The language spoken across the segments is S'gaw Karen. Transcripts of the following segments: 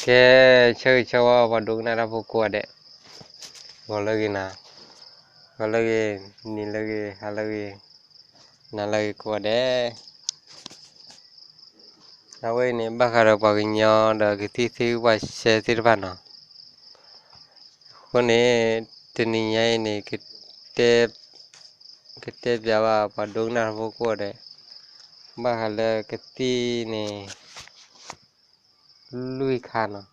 ကဲ, ဆၢဂ့ၤဆၢဝါ ပှၤဒိကနၣ်တၢ်ဖိကိးဂၤဒဲး, ဂီၤလၢအဂ့ၤနၤ, ဂီၤလၢအဂ့ၤ, နံၤလၢအဂ့ၤ, ဟါလၢအဂ့ၤ, နၤလၢအဂ့ၤကိးဂၤဒဲး. အဝဲအံၤန့ၣ် ဘၣ်ဃးဒီးပှၤကညီဒီးကသံၣ်သ့ၣ်ဂုၢ်ပှၤရှဲသ့ၣ်တဖၣ်နီၤ. အဃိန့ၣ် တနံၤညါအံၤန့ၣ် ကတဲပျးဘၣ်ပှၤဒိကနၣ်တၢ်ဖိကိးဂၤဒဲး ဘၣ်ဃးလၢကသံၣ်န့ၣ် လွံၢ်ခါနီၤ.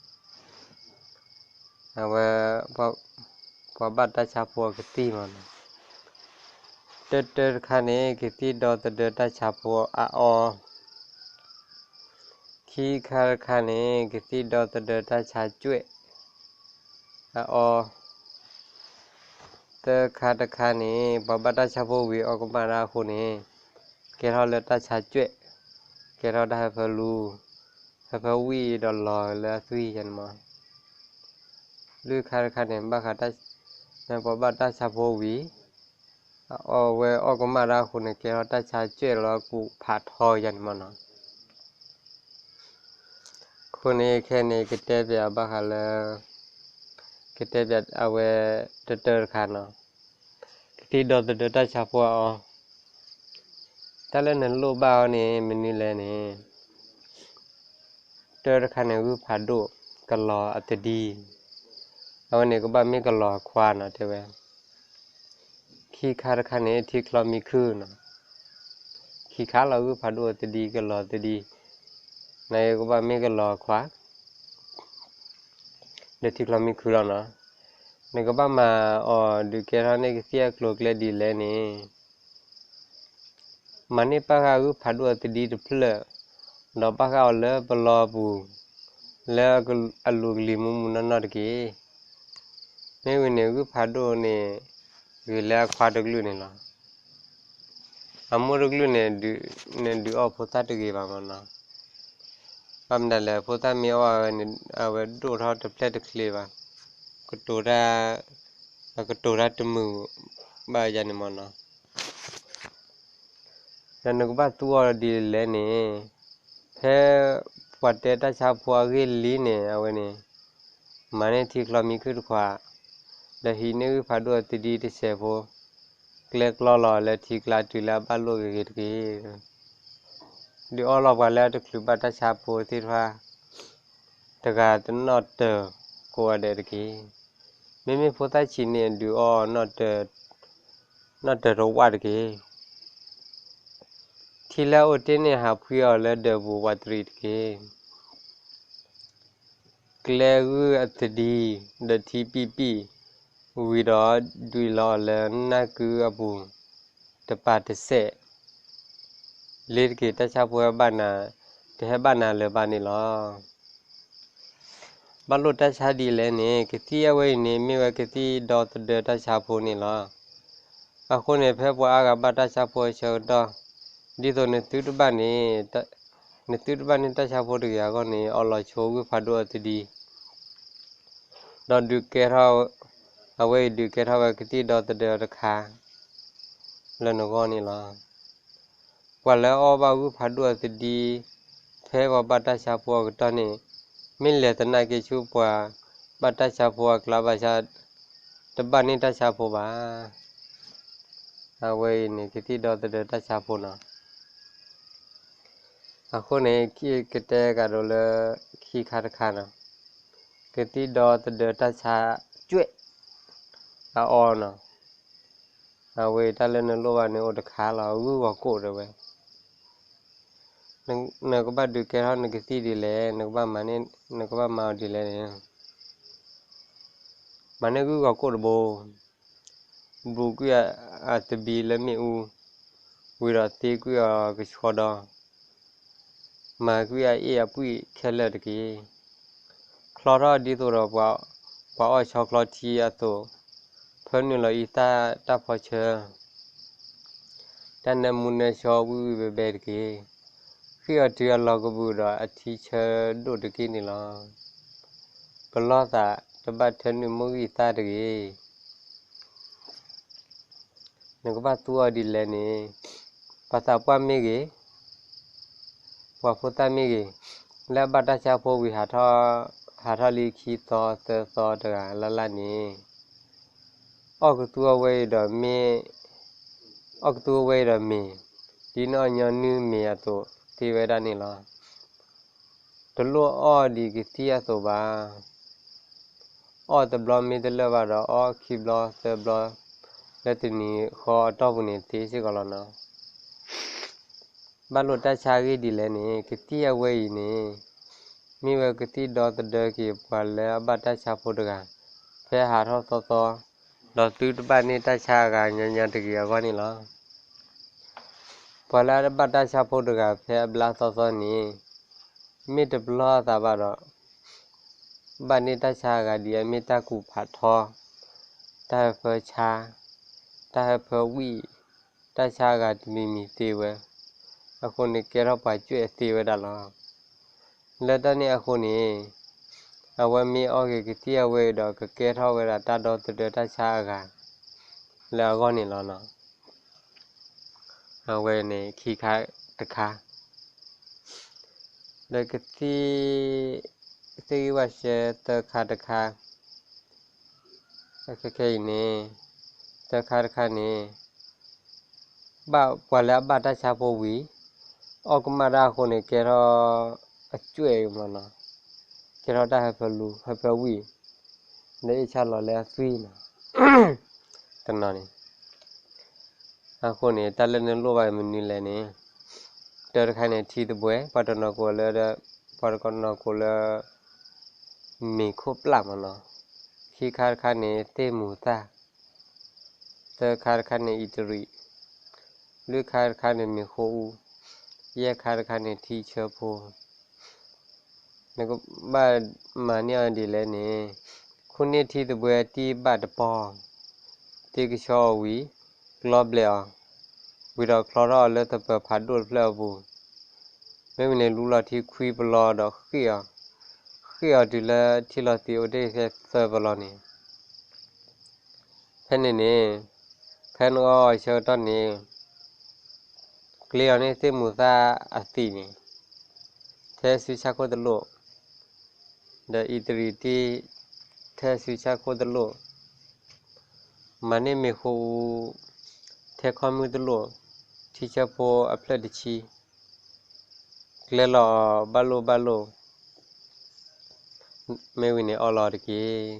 အဝဲ ပှၤဘၣ်တၢ်ဆါဖိအကသံၣ်မးနီၤ. တၢတၢတခါန့ၣ် ကသံၣ်ဒီသဒၢတၢ်ဆါဖိအအီ, ခံခါတခါန့ၣ် ကသံၣ်ဒီသဒၢတၢ်ဆါကွဲးအအီ, သၢခါတခါန့ၣ် ပှၤဘၣ်တၢ်ဆါဖိဝံၤအီၣ်ကမၣ်တၢ်အဃိန့ၣ် ကဲထီၣ်လၢတၢ်ဆါကွဲး, ကဲထီၣ်တၢ်ဟၢဖၢလူ, ဟၢဖၢဝံၣ်ဒီးလီၤလၢအသွံၣ်ယါန့ၣ်မး. လွံၢ်ခါတခါန့ၣ် ဘၣ်ဃး ပှၤဘၣ်တၢ်ဆါဖိဝံၤ အဝဲအီၣ်ကမၣ်တၢ်အဃိန့ၣ် ကဲထီၣ်တၢ်ဆါကွဲးလၢကူးဖးထီယါန့ၣ်မးနီၤ. အဃိန့ၣ်ခဲအံၤန့ၣ် ကတဲပျးဘၣ်ဃးလၢ ကတဲပျးအဝဲတၢတၢတခါနီၤ, ကသံၣ်ဒီသဒၢတၢ်ဆါဖိအအီ, တၢ်လၢနလိၣ်ဘၣ်အီၤန့ၣ် မနုၤလဲၣ်န့ၣ် တၢတခါန့ၣ် ဂုၢ်ဖးဒိၣ်ကလီၤအသဒံ, အဝဲန့ၣ်ကဘၣ်မ့ၢ်ကလီၤအခွါနီၤ တဲဝဲ. ခံခါတခါန့ၣ် ထံချီမံခုၣ်နီၤ, ခံခါလီၤ ဂုၢ်ဖးဒိၣ်အသဒံ ကလီၤသဒံ, နကဘၣ်မ့ၢ်ကလီၤအခွါ ဒီးထံချီမံခုၣ်လီၤနီၤ. နကဘၣ်မၤအီၤဒုးကဲထီၣ်န့ၢ်ကသံၣ်အကျိၤအကျဲဒ်လဲၣ်န့ၣ် မၤန့ၢ်ဘၣ်ဃးဂုၢ်ဖးဒိၣ်အသဒံတဖျၢၣ်, ဒီးဘၣ်ဃးအီၤလၢပလီပူၤ, လၢအလူၤကလံၤမူးမူးနီၢ်နီၢ်တက့ၢ်. မ့ၢ်ဝံၤန့ၣ် ဂုၢ်ဖးဒိၣ်န့ၣ် ဂ့ၤလၢအခွါတကလုာ်န့ၣ်လီၤ. အမိၢ်တကလုာ်န့ၣ် နဒုးအီၣ်ဖိသၣ်တဂ့ၤဘၣ်မးနီၤ. ဘၣ်မနုၤလဲၣ် ဖိသၣ်မ့ၢ်အီၣ်ဝဲန့ၣ် အဝဲဒိၣ်ထီၣ်တဖျဲၣ်တချ့ဘၣ်, ကတိၤတၢ် အကတိၤတၢ်တမုာ်ဘၣ်ယါန့ၣ်မးနီၤ. ဒီးနကဘၣ်သူအီၤဒ်လဲၣ်န့ၣ်, ဖဲပှၤတဲတၢ်ဆါဖိအဂ့ၢ်လံန့ၣ် အဝဲန့ၣ် မၤန့ၢ်ထံချီမံခုၣ်တခွး, ဒီးဟံးန့ၢ်ဂုၢ်ဖးဒိၣ်အသဒံတစဲးဖိ, ကျဲကျီလီၤလၢထံကျါတုၤလၢအဘၣ်လိၣ်ဂ့ၤဂ့ၤတက့ၢ်. ဒုးအီလီၤပှၤလၢအတချုးဘၣ်တၢ်ဆါဖိသ့ၣ်တဖၣ် တဂၤတနီၣ်တၢၤကိးဂၤဒဲးတက့ၢ်. မ့မ့ၢ်ဖိသၣ်ဆံးန့ၣ် ဒုးအီနီၣ်တၢၤတဝၣ်တက့ၢ်. ထံလၢအအိၣ်တ့ၢ်န့ၣ် ဟးဖှံအီၤလၢဒၢးပူၤဝးတရံးတက့ၢ်. ကျဲဂုၢ်အသဒံ ဒီးထံပံၣ်ပံၣ် ဝံၤဒီးဒွံးလီၤအီၤလၢနၢ်ကုအပူၤ တပၤတစဲး လ့ၤတက့ၢ်. တၢ်ဆါဖိဟဲဘၣ်နၤ, တဟဲဘၣ်နၤလၢၤဘၣ်န့ၣ်လီၤ. ဘၣ်လိၣ်တၢ်ဆါဒ်လဲၣ်န့ၣ် ကသံၣ်အဝဲအံၤန့ၣ် မ့ၢ်ဝဲကသံၣ်ဒီသဒၢတၢ်ဆါဖိန့ၣ်လီၤ. အဃိန့ၣ် ဖဲပှၤအါဂၤဘၣ်တၢ်ဆါဖိအဆၢကတီၢ်, ဒ်သိးနသုတဘၣ်န့ၣ်, နသုတဘၣ်န့ၢ်တၢ်ဆါဖိတဂ့ၤအဂီၢ်န့ၣ် အီလီၤဆိဂုၢ်ဖးဒိၣ်အသဒံ ဒီးဒုးကဲထီၣ်, အဝဲအံၤဒုးကဲထီၣ်ဝဲကသံၣ်ဒီသဒၢတခါ လၢနဂီၢ်န့ၣ်လီၤ. ပှၤလၢအအီဘၣ်ဂုၢ်ဖးဒိၣ်အသဒံ ဖဲပှၤဘၣ်တၢ်ဆါဖိအကတီၢ်န့ၣ် မ့ၢ်လဲၤသနာ်က့ဆူပှၤဘၣ်တၢ်ဆါဖိအကျါဘၣ်ဆၣ် တဘၣ်န့ၢ်တၢ်ဆါဖိဘၣ်. အဝဲအံၤန့ၣ် ကသံၣ်ဒီသဒၢတၢ်ဆါဖိနီၤ. အဃိန့ၣ် ကတဲကဒီးလၢခံခါတခါနီၤ, ကသံၣ်ဒီသဒၢတၢ်ဆါကွဲးအအီနီၤ. အဝဲအံၤတၢ်လၢနလိၣ်ဘၣ်န့ၣ်အိၣ်တခါလီၤ, ဂုၢ်ဂီၤကိၣ်တဲဝဲ. နကဘၣ်ဒုးကဲထီၣ်နကသံၣ်ဒ်လဲၣ်, နကဘၣ်မၤန့ၢ်, နကဘၣ်မၤအီၤဒ်လဲၣ်န့ၣ် မၤန့ၢ်ဂုၢ်ဂီၤကိၣ်တဘိ, ဘူးကွံာ်အသဘံလၢမ့ၣ်အူ, ဝံၤဒီးသ့ကွံာ်အီၤကဆှီဒီး, မၤကွံာ်အအ့ၣ်အပုၢ်ခဲလၢာ်တက့ၢ်. ချီထီၣ်ဒ်သိးဒီးပှၤအီၣ်ဆီချီထံအသိး, ဖၢနုာ်လီၤအံသၣ်တၢ်ဖီဆၢ တၢ်နၢမူနၢဆှီဝံၣ်ဝံၣ်ဘဲဘဲတက့ၢ်. ဃ့ၢ်အီၤတုၤအလီၤကဘုးဒီးအထံဆၢဒိၣ်တက့ၢ်န့ၣ်လီၤ. ပလီၢ်သးတဘၣ်ထၢနုာ်မိၢ်ဂံၢ်သၣ်တဂ့ၤ. နကဘၣ်သူအီၤဒ်လဲၣ်န့ၣ်, ပှၤသးပှၢ်မ့ၢ်ဂ့ၤ, ပှၤဖိသၣ်မ့ၢ်ဂ့ၤ, လၢအဘၣ်တၢ်ဆါဖိဝံၤဟးထီၣ်, ဟးထီၣ်လံခံသီသၢသီတဂၤလၢ်လၢ်န့ၣ်, အီၣ်ကသူအဝဲအံၤဒီးမ့ၢ်, အီၣ်ကသူအဝဲအံၤဒီးမ့ၤ, ဒ်န့ၣ်အီၤညီနုၢ်မ့ၤအသိးသ့ဝဲဒၣ်န့ၣ်လီၤ. တလိၣ်အီၣ်ဒံးကသံၣ်အသိးဘၣ်. အီၣ်တဘျီမ့ၢ်တလၢာ်ဘၣ်ဒီး အီၣ်ခံဘျီသၢဘျီ လၢတနံၤဃီအတီၢ်ပူၤန့ၣ်သ့စ့ၢ်ကီးလီၤနီၤ. ဘၣ်လိာ်တၢ်ဆါအဂ့ၢ်ဒ်လဲၣ်န့ၣ်, ကသံၣ်အဝဲအံၤန့ၣ် မ့ၢ်ဝဲကသံၣ်ဒီသဒၢက့ၤပှၤလၢအဘၣ်တၢ်ဆါဖိတဂၤ ဖဲဟးထီၣ်သီသီ, ဒီးသုတဘၣ်န့ၢ်တၢ်ဆါအဂၤညါညါတဂ့ၤအဂီၢ်န့ၣ်လီၤ. ပှၤလၢအဘၣ်တၢ်ဆါဖိတဂၤဖဲအဘျါသီသီန့ၣ်, မ့ၢ်တပလီၢ်အသးဘၣ်ဒီး ဘၣ်န့ၢ်တၢ်ဆါအဂၤဒ်အမ့ၢ်တၢ်ကူးဖးထီ, တၢ်ဟၢဖၢဆါ, တၢ်ဟၢဖၢဝံၣ်, တၢ်ဆါအဂၤတမံၤမံၤသ့ဝဲ, အဃိန့ၣ်ကဲထီၣ်ပှၤကွဲးသ့ဝဲဒၣ်လီၤ. လၢတၢ်န့ၣ်အဃိန့ၣ်, အဝဲမ့ၢ်အီၣ်က့ၤကသံၣ်အဝဲအံၤဒီး ကကဲထီၣ်ဝဲဒၣ်တၢ်ဒီသဒၢတၢ်ဆါအဂၤ လၢအဂီၢ်န့ၣ်လီၤနီၤ. အဝဲန့ၣ်ခံခါတခါ, ဒီးကသံၣ်သ့ၣ်ဂံၢ်ဝၣ်ရှဲသၢခါတခါ, ခဲခဲအံၤန့ၣ်, သၢခါတခါန့ၣ် ဘၣ်ပှၤလၢအဘၣ်တၢ်ဆါဖိဝံၤ, အီၣ်ကမၣ်တၢ်အဃိန့ၣ် ကဲထီၣ်အကွဲးမးနီၤ, ကဲထီၣ်တၢ်ဟၢဖၢလူ ဟၢဖၢဝံၣ်, လၢအ့ၣ်ဆါလီၤလၢအသွံၣ်နီၤ, တနီၤန့ၣ် အဃိန့ၣ် တၢ်လၢနလိၣ်ဘၣ်မနုၤလဲၣ်န့ၣ်, တၢတခါန့ၣ် ထံသဘှဲ, ပှၤတနီၤကိးလၢ, ပှၤတနီၤကိးလၢ မ့ၤခိၣ်ပျၢ်မးနီၤ, ခံခါတခါန့ၣ် သ့ၣ်မူၤသၣ်, သၢခါတခါန့ၣ် အံၣ်တရံး, လွံၢ်ခါတခါန့ၣ် မ့ၤဃိအူ, ယဲၢ်ခါတခါန့ၣ် ထံဆၢဖိ နကဘၣ်မၤန့ၢ်အီၤဒ်လဲၣ်န့ၣ်, ခိၣ်န့ၢ်ထံသဘှဲတံၢ်ဘၣ်တပီၢ်, တ့ကဆှီအီၤဝံၤ, ကျီဘျဲးအီၤ, ဝံၤဒီးချီထီၣ်အီၤလၢသပၢၤဖးဒိၣ်တဖျၢၣ်အပူၤ, မ့ၢ်ဝံၤန့ၣ် လူလီၤထံခွံပလီဒီးဃ့ၣ်အီၤ, ဃ့ၣ်အီၤတုၤလၢထံလီၤသံးအိၣ်တ့ၢ်သၢပလီန့ၣ် ဖဲန့ၣ်န့ၣ်, ဖဲနအီအီၤဆၢကတီၢ်န့ၣ်, ကျ့အီၤန့ၢ်သ့ၣ်မူၤသၣ်အသံးန့ၣ်, ထဲစုဆၣ်ခိၣ်တလိၣ်, ဒီးအံၣ်တရံးတံၢ်, ထဲစုဆၣ်ခိၣ်တလိၣ်, မၤန့ၢ်မ့ၤဃိအူ, ထဲခီမုၢ်တလိၣ်, ထံဆၢဖိအဖျၢၣ်တဆံ, ကျဲလီၤအီၤဘၣ်လိၣ်ဘၣ်လိၣ် မ့ၢ်ဝံၤန့ၣ်အီလီၤတက့ၢ်.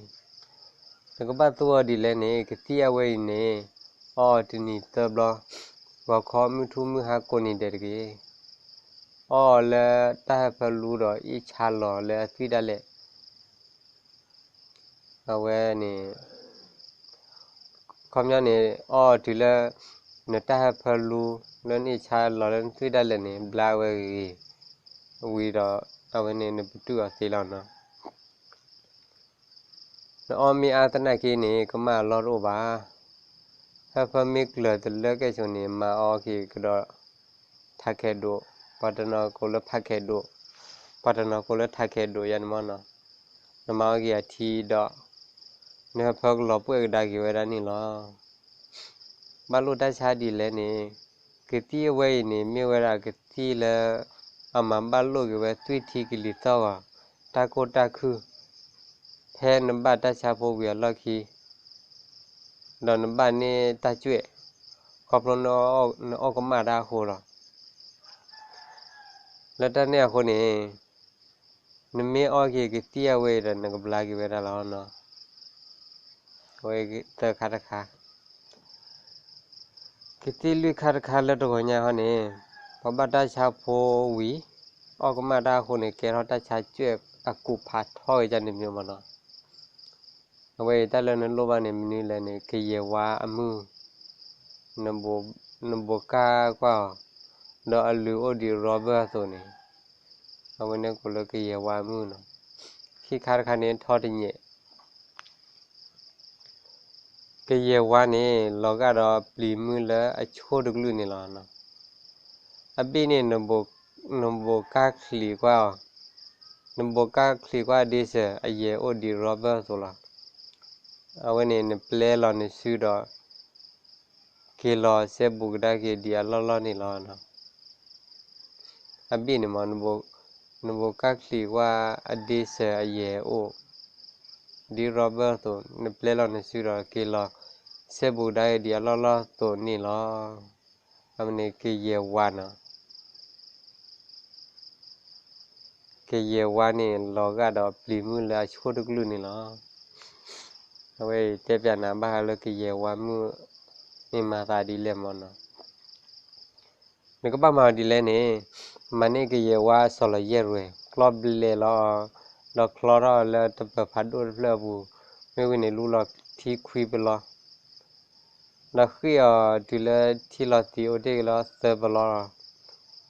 နကဘၣ်သူအီၤဒ်လဲၣ်န့ၣ်, ကသံၣ်အဝဲအံၤန့ၣ်, အီအီၤတနံၤသၢဘျီ, ဂီၤခီမုၢ်ထူၣ်မုၢ်ဟါကိးနံၤဒဲးတက့ၢ်. အီအီၤလၢတၢ်ဟၢဖၢလူဒီးအ့ၣ်ဆါလီၤလၢအသွံၣ်ဒၣ်လဲာ် အဝဲန့ၣ်, ခီပညီန့ၣ် အီအီၤတုၤလၢ နတၢ်ဟၢဖၢလူ လၢနအ့ၣ်ဆါလီၤလၢနသွံၣ်ဒၣ်လဲာ်န့ၣ် ဘျါဝဲဂ့ၤဂ့ၤ, ဝံၤဒီး အဝဲန့ၣ်နပတုာ်အီၤသ့လီၤနီၤ. နအီမ့ၢ်အါသနာ်က့န့ၣ် ကမၣ်အလီၢ်တအိၣ်ဘၣ်. ဟၢဖၢမ့ၢ်ကျၢၤတလၢကဲၣ်ဆိးန့ၣ် မၤအီက့ၤကဒီး ထးခဲးဒိး, ပှၤတနီၤကိးလၢဖးခဲးဒိး, ပှၤတနီၤကိးလၢထးခဲးဒိးယါန့ၣ်မ့ၢ်နီၤ. နမၤအီက့ၤအထံဒီး နဟၢဖၢကလီၤပှဲၢ်ကဒါက့ၤဝဲဒၣ်န့ၣ်လီၤ. ဘၣ်လိာ်တၢ်ဆါဒ်လဲၣ်န့ၣ်, ကသံၣ်အဝဲအံၤန့ၣ် မ့ၢ်ဝဲဒၣ်ကသံၣ်လၢ အမၤဘၣ်လိာ်က့ၤဝဲသွံၣ်ထံကလံၤသီၣ်ဂီၤ, တၢ်ကိၢ်တၢ်ခုၣ်, ဖဲနဘၣ်တၢ်ဆါဖိဝံၤအလီၢ်ခံ ဒီးနဘၣ်န့ၢ်တၢ်ကွဲး, ခီဖျိနအီၣ်ကမၣ်တၢ်အဃိလီၤ. လၢတၢ်န့ၣ်အဃိန့ၣ်, နမ့ၢ်အီက့ၤကသံၣ်အဝဲအံၤဒီး နကဘျါက့ၤဝဲဒၣ်လီၤနီၤ. အဝဲသၢခါတခါ ကသံၣ်လွံၢ်ခါတခါလၢတဂီၤညါဟီန့ၣ်, ပှၤဘၣ်တၢ်ဆါဖိဝံၤ, အီၣ်ကမၣ်တၢ်အဃိန့ၣ် ကဲထီၣ်တၢ်ဆါကွဲးအကူးဖးထီဝဲဒၣ်န့ၣ်မ့ၢ်မ့ၢ်နီၤ. အဝဲအံၤတၢ်လၢနလိၣ်ဘၣ်န့ၣ် မနုၤလဲၣ်န့ၣ် ကယဲၢ်ဝါအမုၢ်, နဘိးကၢ်ကွၢ်အီၤ, ဒီးအလုၢ်အိၣ်ဒံး rubber အသိးန့ၣ်, အဝဲန့ၣ်ကိးလၢကယဲၢ်ဝါအမုၢ်နီၤ. ခံခါတခါန့ၣ် ထီတညဲး ကယဲၢ်ဝါန့ၣ် လီၤဂာ်ဒီးပျံၤမုၢ်လၢအဆိၣ်တကလုာ်န့ၣ်လီၤ. အဘ့ၣ်န့ၣ် နဘိးကၢ်ချံးကွၢ်အီၤ, နဘိးကၢ်ချံးကွၢ်ဒ်စၢၤ အယဲၢ်အိၣ်ဒံး rubber အသိးလီၤ. အဝဲန့ၣ် နပျဲလီၤနစုဒီး က့ၤလီၤစဲဘူးကဒါက့ၤဒံးအလီၢ်လီၢ်န့ၣ်လီၤ. အဘ့ၣ်န့ၣ်မ့ၢ် နဘိး နဘိးကၢ်ချံးဝါအဒ့စၢၤအယဲၢ်အိၣ် ဒ် rubber အသိး နပျဲလီၤနစုဒီးက့ၤလီၤ ဆဲဘူးဒါအံၤဒံးအလီၢ်လီၢ်သိးန့ၣ်လီၤ. အမ့ၢ်န့ၣ်ကယဲၢ်ဝါနီၤ. ကယဲၢ်ဝါန့ၣ် လီၤဂာ်ဒီးပျံၤမုၢ်လၢအဆိၣ်တကလုာ်န့ၣ်လီၤ. အဝဲအံၤတဲပျးနၤဘၣ်ဃးလၢကယဲၢ်ဝါမုၢ် မ့ၢ်မၤသးဒ်လဲၣ်မၢ်နီၤ. နကဘၣ်မၤအီၤဒ်လဲၣ်န့ၣ်, မၤန့ၢ်ကယဲၢ်ဝါအစီၤလီၤယဲၢ်ရွဲၣ်, ကျီဘျဲးလီၤအီၤ, ဒီးချီထီၣ်အီၤလၢတပၢၤဖးဒိၣ်တဖျၢၣ်အပူၤ, မ့ၢ်ဝံၤန့ၣ်လူလီၤထံခွံပလီ, ဒီးဃ့ၢ်အီၤတုၤလၢထံလီၤသံးအိၣ်တ့ၢ်က့ၤလီၤသၢပလီလီၤ.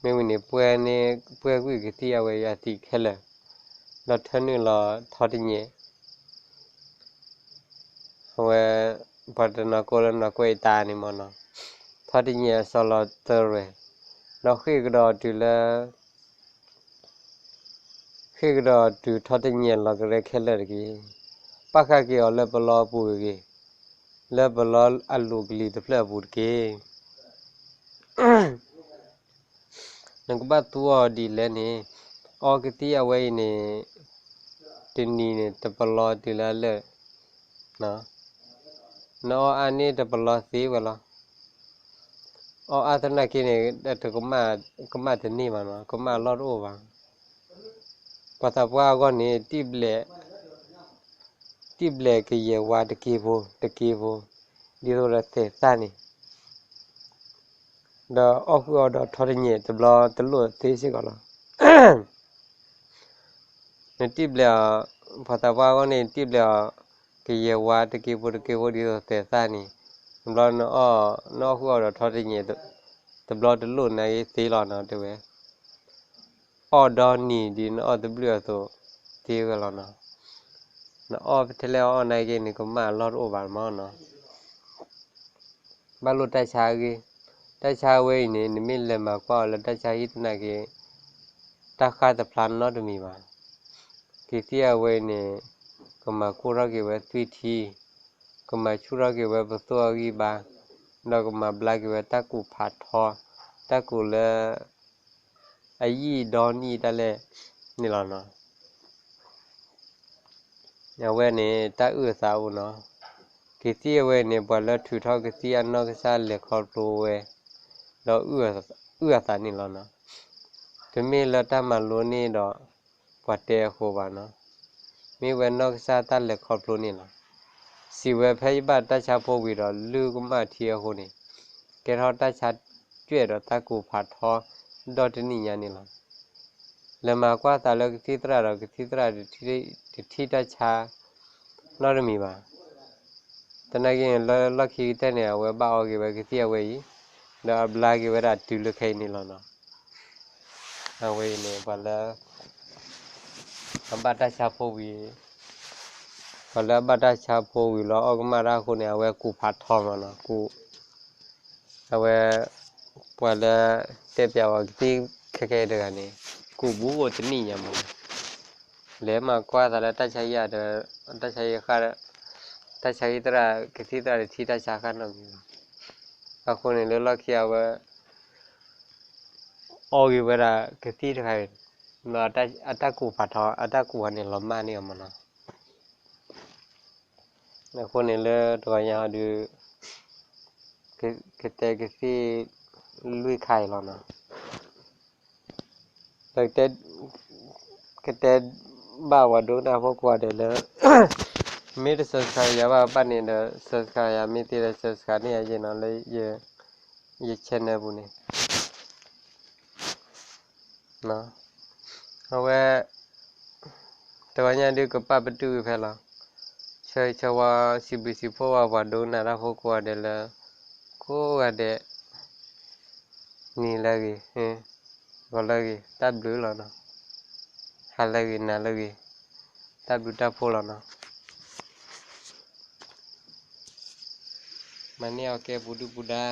မ့ၢ်ဝံၤန့ၣ်ပှဲၤန့ၢ်, ပှဲၤကွံာ်ကသံၣ်အဝဲအံၤအသံးခဲလၢာ်, ဒီးထၢနုာ်လီၤထီတညဲၣ် အဝဲ ပှၤတနီၤကိးလၢနီၢ်ကွဲးအံၤတၢ်န့ၣ်မၢ်နီၤ, ထီတညဲၣ်အစီၤလီၤသၢရွဲၣ်, ဒီးဃ့ၢ်ကဒီးတုၤလၢ, ဃ့ၢ်ကဒီးတုၤထီတညဲၣ်လီၤကရဲခဲလၢာ်တက့ၢ်. ပၣ်ဃးက့ၤအီၤလၢပလီအပူၤတဂ့ၤ, လၢပလီအလိၤကလံၤတဖျၢၣ်အပူၤတက့ၢ်. နကဘၣ်သူအီၤဒ်လဲၣ်န့ၣ်, အီကသံၣ်အဝဲအံၤန့ၣ်, တနံၤန့ၣ် တပလီတုၤလၢအလၢာ်, နအီအါန့ၢ်တပလီသ့ဝဲလီၤ. အီအါသနာ်က့န့ၣ်, ကမၣ်တန့ၢ်ဘၣ်နီၤ, ကမၣ်အလီၢ်တအိၣ်ဘၣ်. ပှၤသးပှၢ်အဂီၢ်န့ၣ် တံၢ်ဘျဲးကယဲၢ်ဝါတက့ဖိ, တက့ဖိ, ဒ်သိးဒီးသဲးသၣ်န့ၣ် ဒီးအီၣ်ဃုာ်အီၤဒီးထီတညဲၣ်တဘျီတလိၣ်သ့စ့ၢ်ကီးလီၤ. နတံၢ်ဘျဲးအီၤ, ပှၤသးပှၢ်အဂီၢ်န့ၣ် တံၢ်ဘျဲးအီၤ, ကယဲၢ်ဝါတက့ဖိတက့ဖိဒ်သိးသဲးသၣ်န့ၣ်, တဘျီနအီၣ်, နအီၣ်ဃုာ်အီၤဒီးထီတညဲၣ်, တဘျီတလိၣ်နာ်က့သ့လီၤနီၤတဲဝဲ. အီၣ်ဒီနံၤဒ်နအီၣ်တဘျုးအသိးသ့ဝဲလီၤနီၤ. နအီၣ်ထဲလဲၣ်အီၣ်နာ်က့န့ၣ် ကမၣ်အလီၢ်တအိၣ်ဘၣ်မၢ်နီၤ. ဘၣ်လိၣ်တၢ်ဆါအဂ့ၢ်, တၢ်ဆါအဝဲအံၤန့ၣ် နမ့ၢ်လဲၤမၤကွၢ်အီၤလၢတၢ်ဆါဟံၣ်သနာ်က့, တၢ်ဃၣ်တဖျါနီတမံၤဘၣ်. ကသံၣ်အဝဲအံၤန့ၣ်, ကမၤကိၢ်ထီၣ်က့ၤဝဲသွံၣ်ထံ, ကမၤဆူၣ်ထီၣ်က့ၤဝဲပသိၣ်အဂံၢ်ဘါ, ဒီးကမၤဘျါက့ၤဝဲတၢ်ကူးဖးထီ, တၢ်ကူးလၢ အယံာ်ဒီနံၣ်တၢ်လဲၣ်န့ၣ်လီၤနီၤ. အဝဲန့ၣ် တၢ်အုၣ်အသးအိၣ်နီၤ. ကသံၣ်အဝဲန့ၣ် ပှၤလၢထုးထီၣ်ကသံၣ်အနီၢ်ကစၢ်လဲၤခီဖျိဝဲ, ဒီးအုၣ်အသးန့ၣ်လီၤနီၤ. တမ့ၢ်လၢတၢ်မၤလိန့ၢ်ဒီး ပှၤတဲအဃိဘၣ်နီၤ. မ့ၢ်ဝဲနီၢ်ကစၢ်တၢ်လဲၤခီဖျိန့ၣ်လီၤ. စံးဝဲဖဲယဘၣ်တၢ်ဆါဖိဝံၤဒီး လုၢ်ကမၣ်ထံအဃိန့ၣ်, ကဲထီၣ်တၢ်ဆါကွဲးဒီးတၢ်ကူးဖးထီ ဒီတနံၣ်ညါန့ၣ်လီၤ. လဲၤမၤကွၢ်သးလၢကသံၣ်သရၣ်ဒီး ကသံၣ်သရၣ်တထံၣ်တၢ်ဆါနီတမံၤဘၣ်. သနာ်က့န့ၣ် လၢလီၢ်ခံကတၢၢ်န့ၣ် အဝဲဘၣ်အီက့ၤဝဲကသံၣ်အဝဲအံၤ, ဒီးအဘျါက့ၤဝဲဒၣ်တုၤလၢခဲအံၤန့ၣ်လီၤနီၤ. အဝဲအံၤန့ၣ် ပှၤလၢ အဘၣ်တၢ်ဆါဖိဝံၤ, ပှၤလၢအဘၣ်တၢ်ဆါဖိဝံၤလီၤအီၣ်ကမၣ်တၢ်အဃိန့ၣ် အဝဲကူးဖးထီမးနီၤ, ကူး, အဝဲ ပှၤလၢတဲပျးဝဲကသံၣ်ခဲခဲအံၤတဂၤန့ၣ် ကူးဘူးအိၣ်တနံၣ်ညါမးနီၤ. လဲၤမၤကွၢ်သးလၢတၢ်ဆါဟံၣ်ဒီး တၢ်ဆါဟံၣ်ဃၣ်, တၢ်ဆါဟံၣ်သရၣ် ကသံၣ်သရၣ်တထံၣ်တၢ်ဆါဃၣ်နီတမံၤဘၣ်. အဃိန့ၣ် လၢလီၢ်ခံအဝဲ အီက့ၤဝဲဒၣ်ကသံၣ်တခါအံၤ, ဒီးအတၢ်ကူးဖးထီ အတၢ်ကူးဖးန့ၣ်လီၤမၢ်န့ၢ်အီၤမးနီၤ. အဃိန့ၣ်လၢတဂီၤညါအီၤဒုး ကတဲကသံၣ်လွံၢ်ခါအံၤလီၤနီၤ. ဒီး ကတဲဘၣ်ပှၤဒိကနၣ်ဖိကိးဂၤဒဲးလၢ မ့ၢ်တ subscribe ယၤဘၣ်ဘၣ်န့ၣ်ဒီး subscribe ယၤ မ့ၢ်သ့ဒီး subscribe န့ၢ်ယၤယဲနီၤ လၢ ယ channel ပူၤန့ၣ် အဝဲ တဂီၤညါဒုးကပာ်ပတုာ်ဝံၤဖဲလီၤ. ဆၢဂ့ၤဆၢဝါ စံးဘျုးစံးဖှိၣ်ဘၣ်ပှၤဒိကနၣ်တၢ်ဖိကိးဂၤဒဲးလၢ ကိးဂၤဒဲး နံၤလၢအဂ့ၤ, ဂီၤလၢအဂ့ၤ, တၢ်ဘျုးလီၤနီၤ. ဟါလၢအဂ့ၤ, နၤလၢအဂ့ၤ, တၢ်ဘျုးတၢ်ဖှိၣ်လီၤနီၤ. မၤန့ၢ်အီၤကဲပူၤဒုၣ်ပူၤဒါ